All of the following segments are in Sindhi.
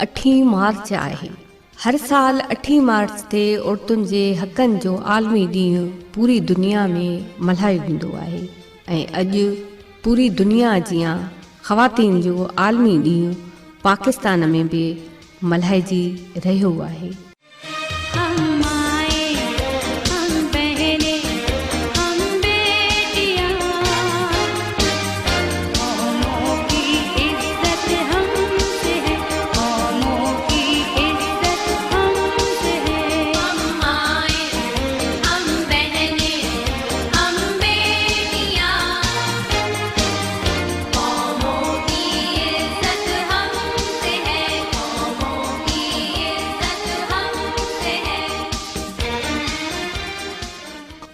اٺين مارچ آهي. هر سال اٺين مارچ تي عورتن جي حقن جو عالمي ڏينهن پوري دنيا ۾ ملهايو ويندو آهي ۽ اڄ پوري دنيا جيان خواتين جو عالمي ڏينهن پاڪستان ۾ به ملهائجي رهيو آهي.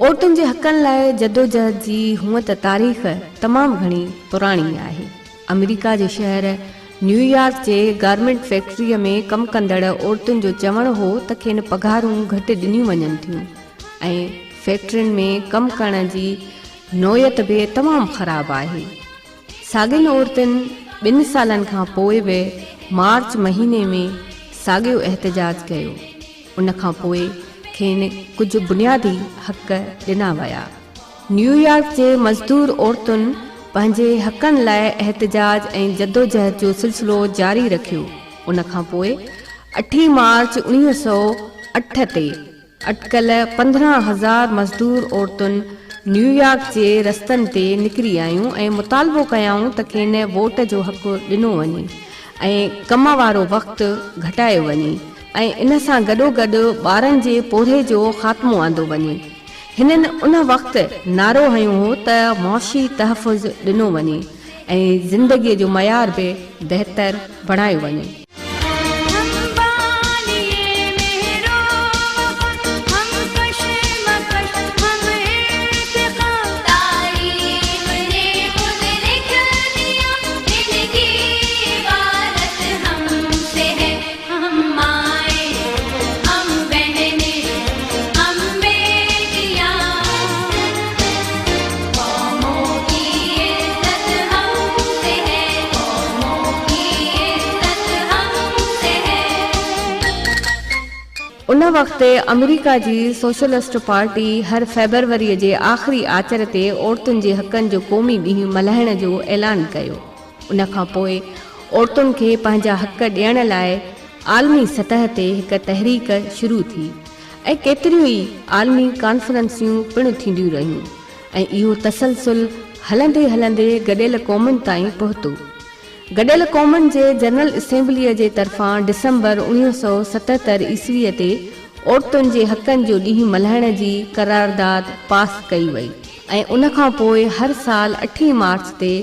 عورتن جي حقن لاء جدوجهد جي هونء ته تاريخ تمام گهڻي پراڻي آهي. آمريڪا جي شهر نيويارڪ جي گارمينٽ فيڪٽريء ۾ ڪم ڪندڙ عورتن جو چوڻ هو ته کين پگهارون گهٽ ڏنيون وڃن ٿيون ۽ فيڪٽرين ۾ ڪم ڪرڻ جي نوعيت به تمام خراب آهي. ساڳين عورتن ٻن سالن کان پوء به مارچ مهيني ۾ ساڳيو احتجاج ڪيو. ان کان پوء کين ڪجهه بنيادي حق ڏنا ويا. نيويارڪ جي مزدور عورتن پنهنجي حقن لاء احتجاج ۽ جدوجهد جو سلسلو جاري رکيو. ان کان پوء اٺين مارچ 1908 تي اٽڪل 15,000 مزدور عورتن نيويارڪ جي رستن تي نڪري آيون ۽ مطالبو ڪيائون ته کين ووٽ جو حق ڏنو وڃي ۽ ڪم وارو وقت گهٽايو وڃي ۽ ان سان گڏوگڏ ٻارن جي پورهيي جو خاتمو آندو وڃي. هنن ان وقت نعرو هنيو هو ته معاشي تحفظ ڏنو وڃي ۽ زندگي جو معيار به بهتر بڻايو وڃي. ان وقت آمريڪا جي سوشلسٽ پارٽي هر فيبروريء جي آخري آچر تي عورتن جي حقن جو قومي ڏينهن ملهائڻ جو اعلان ڪيو. ان کان پوء عورتن کي پنهنجا حق ڏيڻ لاء عالمي سطح تي هڪ تحريڪ شروع ٿي ۽ ڪيتريون ئي عالمي ڪانفرنسيون پڻ ٿينديون رهيون ۽ اهو تسلسل هلندي هلندي گڏيل قومن تائين پهتو. گڏيل قومن جي جنرل اسيمبليء جي طرفان ڊسمبر 1977 عيسويء تي عورتن جي حقن جو ڏينهن ملهائڻ جي قرارداد پاس ڪئي وئي ۽ ان کان پوء هر سال اٺين مارچ تي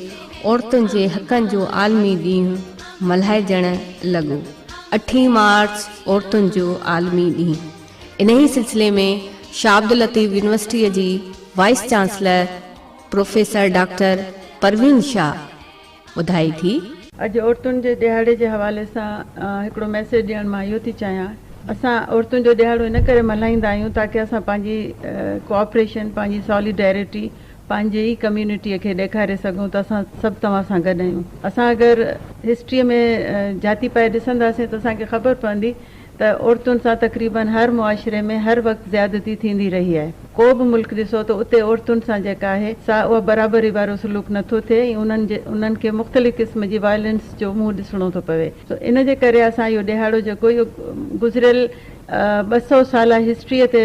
عورتن جي حقن جو عالمي ڏينهن ملهائجڻ لڳو. اٺين مارچ عورتن جو عالمي ڏينهن. انهيء سلسلي ۾ شاهه عبداللطيف يونيورسٽيء جي vice chancellor professor doctor Parveen Shah ٻڌائي ٿي. اڄ عورتن جي ڏهاڙي جي حوالي سان هڪڙو ميسيج ڏيڻ مان اهو ٿي چاهيان اسان عورتن جو ڏهاڙو ان ڪري ملهائيندا آهيون تاڪه اسان پنهنجي ڪوآپريشن پنهنجي ساليڊيرٽي پنهنجي ئي ڪميونٽيء کي ڏيکاري سگهون ته اسان سڀ توهان سان گڏ آهيون اسان اگر هسٽريء ۾ جهاتي پائي ڏسنداسين ته اسان کي خبر پوندي ته عورتن سان تقريبن هر معاشري ۾ هر وقت زيادتي ٿيندي رهي آهي. ڪو به ملڪ ڏسو ته اتي عورتن سان جيڪا آهي سا اها برابري وارو سلوڪ نه ٿو ٿئي ۽ انهن جي انهن کي مختلف قسم جي وائلنس جو منهن ڏسڻو ٿو پوي. سو ان جي ڪري اسان اهو ڏهاڙو جيڪو اهو گذريل 200 سالا هسٽريء تي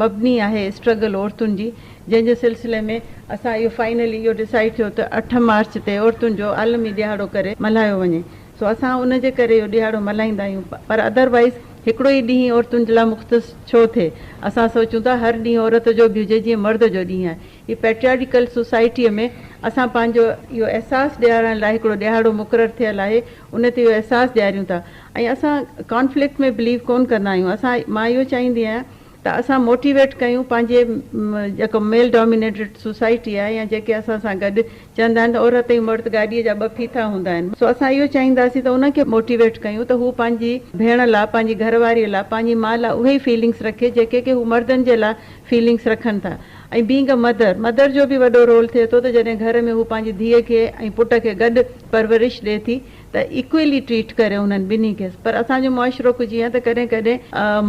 مبني آهي اسٽرگل عورتن جي جنهن جي سلسلي ۾ اسان اهو فائنلي اهو ڊسائيڊ ٿيو ته اٺ مارچ تي عورتن جو عالمي ڏهاڙو ڪري ملهايو وڃي. سو اسان ان جي ڪري اهو ڏهاڙو ملهائيندا آهيون پر ادر وائيز هڪڙو ئي ڏينهن عورتن جي لاء مختص ڇو ٿئي؟ اسان سوچون ٿا هر ڏينهن عورت جو به هجي جيئن مرد جو ڏينهن آهي. هي پيٽريارڪل سوسائٽيء ۾ اسان پنهنجو اهو احساس ڏيارڻ لاء هڪڙو ڏهاڙو مقرر ٿيل آهي ان تي اهو احساس ڏياريون ٿا ۽ اسان ڪانفلڪٽ ۾ بليو ڪونه ڪندا آهيون اسان مان اهو چاهيندي آهيان ته اسان موٽيويٽ ڪيون پنهنجي جيڪو ميل ڊامينيٽيڊ سوسائٽي آهي يا جيڪي اسان سان گڏ چوندا آهن ته عورت ۽ مرد گاڏيء جا ٻه ڦيٿا هوندا آهن سو اسان اهو چاهينداسين ته انهن کي موٽيويٽ ڪيون ته هو پنهنجي ڀيڻ لا پنهنجي گهر واريء لا پنهنجي ماء لا اهي ئي فيلنگس رکي جيڪي ڪي هو مردن جي لا فيلنگس رکن ٿا ۽ بينگ ا مدر مدر جو به وڏو رول ٿئي ٿو ته جڏهن گهر ۾ هو پنهنجي ڌيء کي ۽ پٽ کي گڏ پرورش ڏئي ٿي. ته ايڪوئلي ٽريٽ ڪري انهن ٻنهي کي پر اسان جو معاشرو ڪجهه ائين ته ڪڏهن ڪڏهن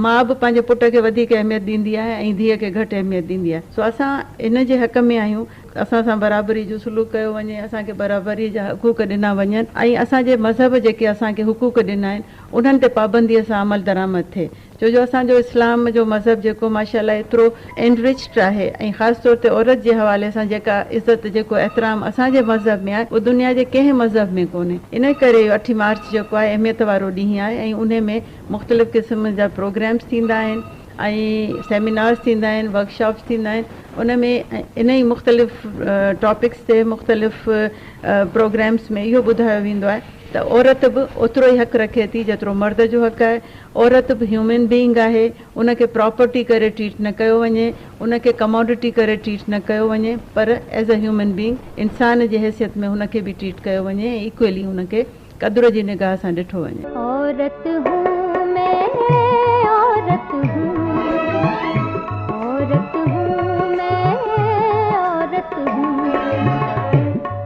ماء به پنهنجي پٽ کي وڌيڪ اهميت ڏيندي آهي ۽ ڌيء کي گهٽ اهميت ڏيندي آهي سو اسان ان جي حق ۾ آهيون اسان سان برابري جو سلوڪ ڪيو وڃي اسان کي برابري جا حقوق ڏنا وڃن ۽ اسان جي مذهب جيڪي اسان کي حقوق ڏنا آهن انهن تي پابندي سان عمل درآمد ٿئي ڇو جو اسان جو اسلام جو مذهب جيڪو ماشاء الله ايترو Enriched آهي ۽ خاص طور تي عورت جي حوالي سان جيڪا عزت جيڪو احترام اسان جي مذهب ۾ آهي اهو دنيا جي ڪنهن مذهب ۾ ڪونهي انهي ڪري اهو اٺين مارچ جيڪو آهي اهميت وارو ڏينهن آهي ۽ انهي ۾ مختلف قسم جا پروگرامس ٿيندا آهن ۽ سيمينارز ٿيندا آهن ورڪشاپس ٿيندا آهن ان ۾ انهي مختلف ٽاپڪس تي مختلف پروگرامس ۾ اهو ٻڌايو ويندو آهي ته عورت به اوترو ئي حق رکي ٿي جيترو مرد جو حق آهي عورت به هيومن بينگ آهي ان کي پراپرٽي ڪري ٽريٽ نه ڪيو وڃي ان کي ڪموڊٽي ڪري ٽريٽ نه ڪيو وڃي پر ايز اي هيومن بينگ انسان جي حيثيت ۾ هن کي به ٽريٽ ڪيو وڃي ۽ ايڪوئلي هن کي قدر جي نگاهه سان ڏٺو وڃي. عورت هون مين عورت هون عورت هون مين عورت هون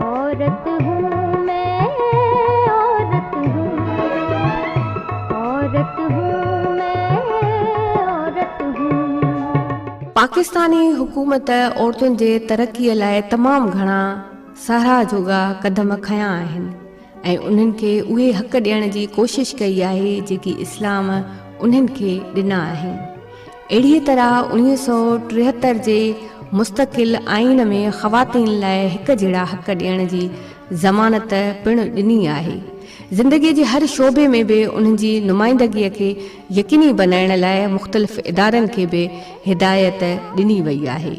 عورت هون مين عورت هون عورت هون مين عورت هون. پاڪستاني حڪومت عورتن جي ترقي لاء تمام گهڻا ساراهه جوڳا قدم کنيا آهن ۽ انهن کي اهي حق ڏيڻ جي ڪوشش ڪئي آهي جيڪي اسلام انهن کي ڏنا آهن. اهڙيء طرح 1973 جي مستقل آئين ۾ خواتين لاء هڪ جهڙا حق ڏيڻ جي ضمانت پڻ ڏني آهي. زندگيء جي هر شعبي ۾ به انهن جي نمائندگيء کي يقيني بنائڻ لاء مختلف ادارن کي به هدايت ڏني وئي آهي.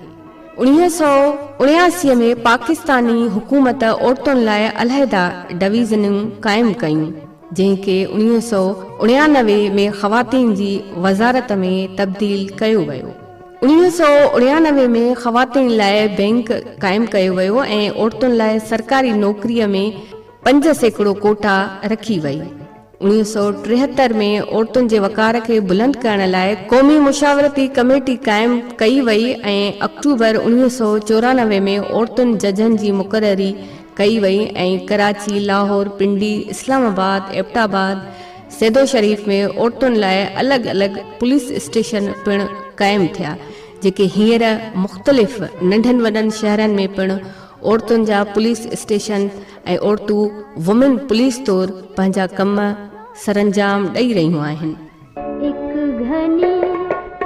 1979 ۾ پاڪستاني حڪومت عورتن لاء علحده ڊويزنون قائم ڪيون، جنهن کي 1999 ۾ خواتين جي وزارت ۾ تبديل ڪيو ويو. 1999 ۾ خواتين لاء بئنڪ قائم ڪيو ويو ۽ عورتن لاء سرڪاري نوڪريء ۾ 5% ڪوٽا رکي وئي. 1973 ۾ عورتن جي وقار کي بلند ڪرڻ لاء قومي مشاورتي ڪميٽي قائم ڪئي وئي ۽ آڪٽوبر 1994 ۾ عورتن ججن جي مقرري ڪئي وئي ۽ ڪراچي، لاهور، پنڊي، اسلام آباد، ايبٽ آباد، سيدو شريف ۾ عورتن لاء الڳ الڳ پوليس اسٽيشن پڻ قائم ٿيا، جيڪي هينئر مختلف ننڍن وڏن شهرن ۾ پڻ عورتن جا پوليس اسٽيشن ۽ عورتون وومين پوليس طور پنهنجا ڪم سرانجام ڏئي رهيون آهن. اڪ گهني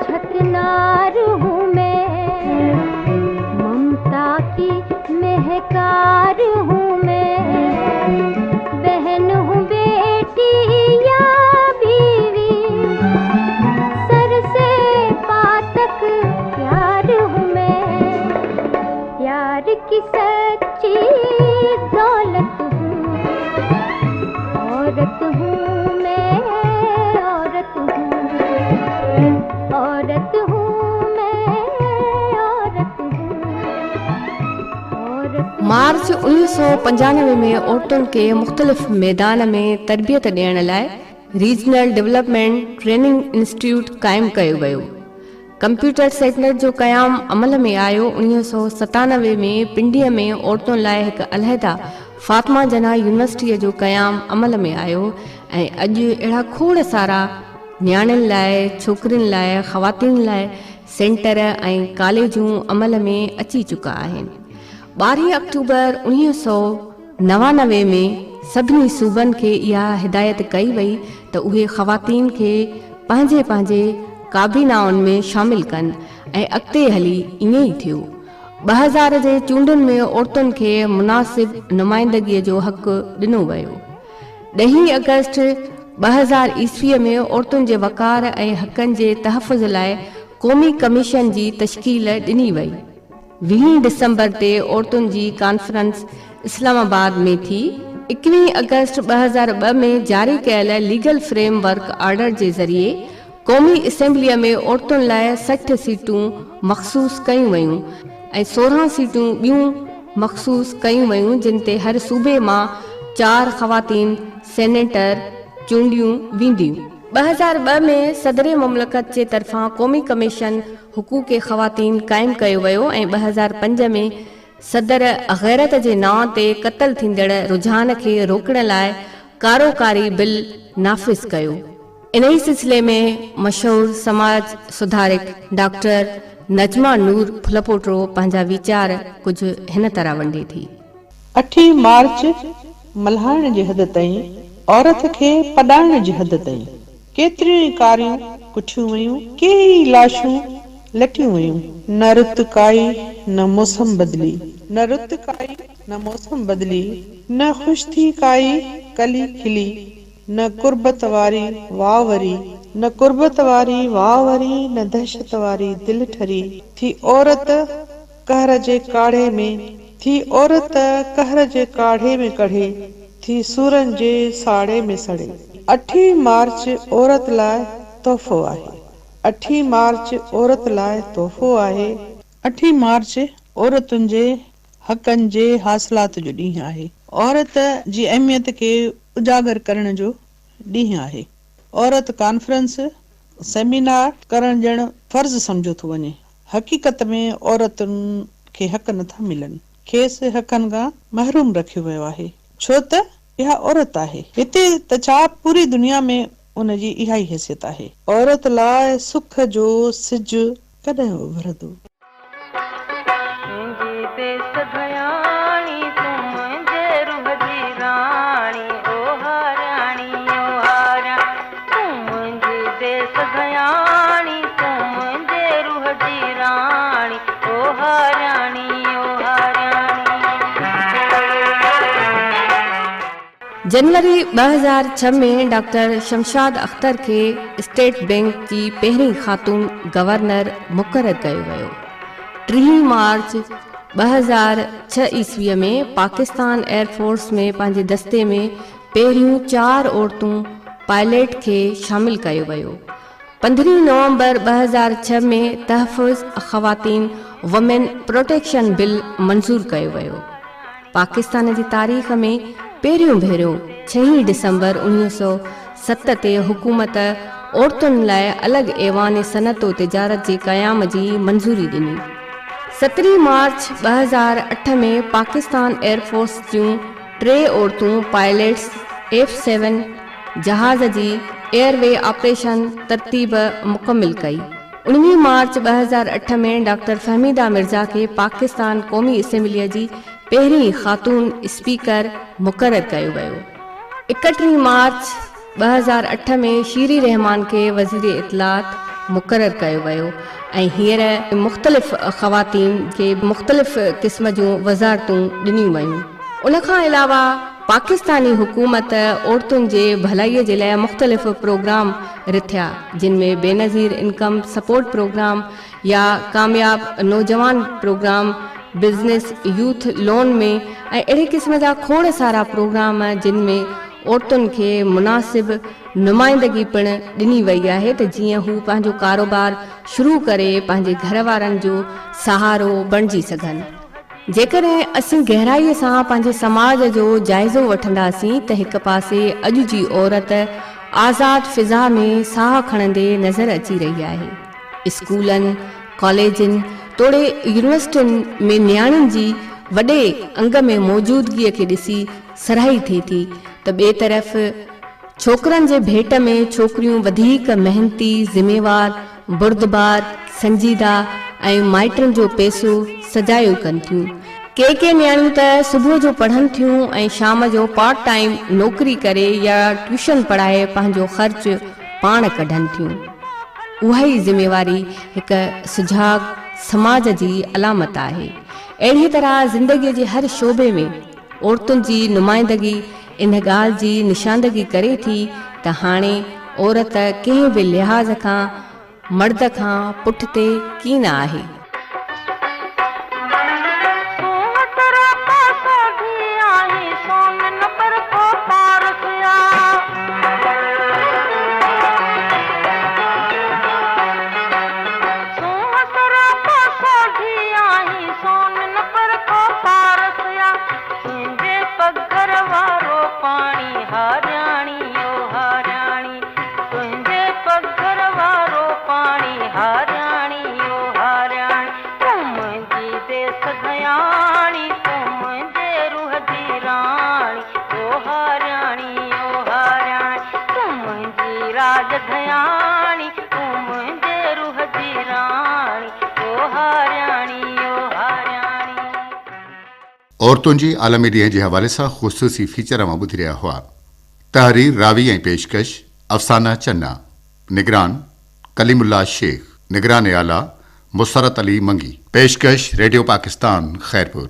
ڇڪنار هون مين ممتا ڪي مهڪار هون مين بهن هون بيٽي يا بيوي سر سي پا تڪ پيار هون مين پيار ڪي سچي دولت هون عورت هون مين عورت هون عورت هون مين عورت هون عورت مارچ 1995 ۾ عورتن کي مختلف ميدان ۾ تربيت ڏيڻ لاء ريجنل ڊولپمينٽ ٽريننگ انسٽيٽيوٽ قائم ڪيو ويو. ڪمپيوٽر سينٽر جو قيام عمل ۾ آيو. 1997 ۾ پنڊيء ۾ عورتن لاء هڪ علحده فاطمه جناح يونيورسٽيء جو قيام عمل ۾ آيو ۽ اڄ اهڙا کوڙ سارا نياڻين لاء، ڇوڪرين لاء، خواتين لاء سينٽر ۽ ڪاليجون عمل ۾ اچي چڪا آهن. ٻارهين آڪٽوبر 1999 ۾ سڀني صوبن کي اها هدايت ڪئي وئي ته اهي خواتين کي پنهنجي پنهنجي ڪابينائن ۾ شامل ڪن ۽ اڳتي هلي ائين ئي ٿيو. 2000 جي چونڊن ۾ عورتن کي مناسب نمائندگيء جو حق ڏنو ويو. ڏهين آگسٽ 2000 عيسويء ۾ عورتن جي وقار ۽ حقن جي تحفظ لاء قومي ڪميشن جي تشڪيل ڏني وئي. ويهين ڊسمبر تي عورتن جي ڪانفرنس اسلام آباد ۾ ٿي. ايڪويهين آگسٽ 2002 ۾ جاري ڪيل ليگل فريم ورڪ آرڊر جي ذريعي قومي اسيمبليء ۾ عورتن لاء 60 سيٽون مخصوص ڪيون ويون ۽ 16 سيٽون ٻيون مخصوص ڪيون ويون جن تي هر صوبي مان چار خواتين سينيٽر چونڊيون وينديون. 2002 ۾ صدر مملڪت جي طرفان قومي ڪميشن حقوق خواتين قائم ڪيو ويو ۽ 2005 ۾ صدر غيرت جي نانء تي قتل ٿيندڙ رجحان کي روڪڻ لاء ڪارو ڪاري بل نافذ ڪيو. انهي سلسلي ۾ مشهور سماج سڌارڪ ڊاڪٽر نجمه نور ڦلپوٽو پنهنجا ويچار ڪجهه هن طرح ونڊي ٿي. اٺين مارچ ملهائڻ جي حد تائين، عورت کي پڏائڻ جي حد تائين ڪيتريون ئي ڪاريون ڪٺيون ويون، ڪيئي لاشون لٽيون ويون. نه رت ڪائي نه موسم بدلي. نه رت ڪائي نه موسم بدلي. نه خوش ٿي ڪائي ڪلي کلي. نه قربت واري واء وري. نه قربت واري واء وري نه دهشت واري دل ٺري. ٿي عورت قهر جي ڪاڙهي ۾. ٿي عورت قهر جي ڪاڙهي ۾ ڪڙهي. ٿي سورن جي ساڙي ۾ سڙي. اٺين مارچ عورت لاء تحفو آهي. اٺين مارچ عورت لاء تحفو آهي. اٺين مارچ عورتن جي حقن جي حاصلات جو ڏينهن آهي. عورت جي اهميت کي اجاگر ڪرڻ جو ڏينهن آهي. عورت ڪانفرنس، سيمينار ڪرڻ ڄڻ فرض سمجهيو ٿو وڃي. حقيقت ۾ عورتن کي حق نٿا ملن. کيس حقن کان محروم رکيو ويو آهي. ڇو ته اها عورت آهي. هتي ته ڇا پوري دنيا ۾ ان جي اها ئي حيثيت آهي. عورت لاء سک جو سج ڪڏهن اڀرندو؟ تنهنجي ديس ڌياڻي، تون منهنجي روح جي راڻي، او هارياڻي، او هارياڻي، تون منهنجي ديس ڌياڻي، تون منهنجي روح جي راڻي، او هارياڻي، او هارياڻي. جنوري 2006 ۾ ڊاڪٽر شمشاد اختر کي اسٽيٽ بئنڪ جي پهرين خاتون گورنر مقرر ڪيو ويو. ٽيهين مارچ 2006 عيسويء ۾ پاڪستان ايئر فورس ۾ پنهنجي دستي ۾ پهريون چار عورتون پائليٽ کي شامل ڪيو ويو. پندرهين نومبر 2006 ۾ تحفظ خواتين وومين پروٽيڪشن بل منظور ڪيو ويو. پاڪستان جي تاريخ ۾ پهريون ڀيرو ڇهين ڊسمبر 1907 تي حڪومت عورتن لاء الڳ ايوان صنعت و تجارت جي قيام جي منظوري ڏني. سترهين مارچ 2008 ۾ پاڪستان ايئر فورس جون ٽي عورتون پائليٽس ايف سيون جهاز جي ايئر وي آپريشن ترتيب مڪمل ڪئي. اڻويهه مارچ 2008 ۾ ڊاڪٽر فهميده مرزا کي پاڪستان قومي اسيمبليء جي پهرين خاتون اسپيڪر مقرر ڪيو ويو. ايڪٽيهه مارچ 2008 ۾ شيري رحمان کي وزير اطلاعات مقرر ڪيو ويو ۽ هينئر مختلف خواتين کي مختلف قسم جون وزارتون ڏنيون ويون. ان کان علاوه پاڪستاني حڪومت عورتن جي ڀلائي جي لاء مختلف پروگرام رٿيا جن ۾ بينظير انڪم سپورٽ پروگرام يا ڪامياب نوجوان پروگرام، بزنس يوٿ لون ۾ ۽ اهڙي قسم جا کوڙ سارا پروگرام جن ۾ عورتن کي مناسب نمائندگي پڻ ڏني وئي آهي ته جيئن هو پنهنجو ڪاروبار شروع ڪري پنهنجي گهر وارن جو سهارو بڻجي سگهن. جيڪڏهن اسين گهرائيء سان پنهنجي سماج جو جائزو وٺنداسين ته هڪ پاسي اڄ جي عورت آزاد فضا ۾ ساهه کڻندي نظر اچي رهي آهي. اسڪولن، ڪاليجن توڙي يونيورسٽين ۾ نياڻين جي وڏي انگ ۾ موجودگيء کي ڏسي سرهائي ٿئي ٿي ته ٻئي طرف ڇوڪرن جي ڀيٽ ۾ ڇوڪريون وڌيڪ محنتي، ذميوار، بردبار، سنجيده ۽ مائٽن جو پئسو سجايو ڪن ٿيون. ڪي ڪي نياڻيون ته صبح جو پڙهن ٿيون ۽ شام جو پارٽ ٽائيم نوڪري ڪري يا ٽيوشن پڙهائي پنهنجو خرچ پاڻ ڪڍن ٿيون. اها ئي ذميواري هڪ سجاڳ سماج جي علامت آهي. اهڙيء طرح زندگيء جي هر شعبي ۾ عورتن جي نمائندگي ان ڳالهه جي نشاندگي ڪري ٿي ته هاڻي عورت ڪنهن به لحاظ کان مرد کان پٺتي ڪين آهي. سونهن سراپا سوڍي آهين، سون نه پر ڪو پارس آ. سونهن سراپا سوڍي آهين، سون نه پر ڪو پارس آ. تنهنجي پگهر وارو پاڻي هارياڻي او هارياڻي تنهنجي پگهر وارو پاڻي هارياڻي او هارياڻي. عورتن جي عالمي ڏينهن جي حوالي سان خصوصي فيچر اوهان ٻڌي رهيا هئا. تحرير، راوي ۽ پيشڪش، افسانه چنا. نگران، ڪليم الله شيخ. نگران اعليٰ، مسرت علي منگي. پيشڪش، ريڊيو پاڪستان، خيرپور.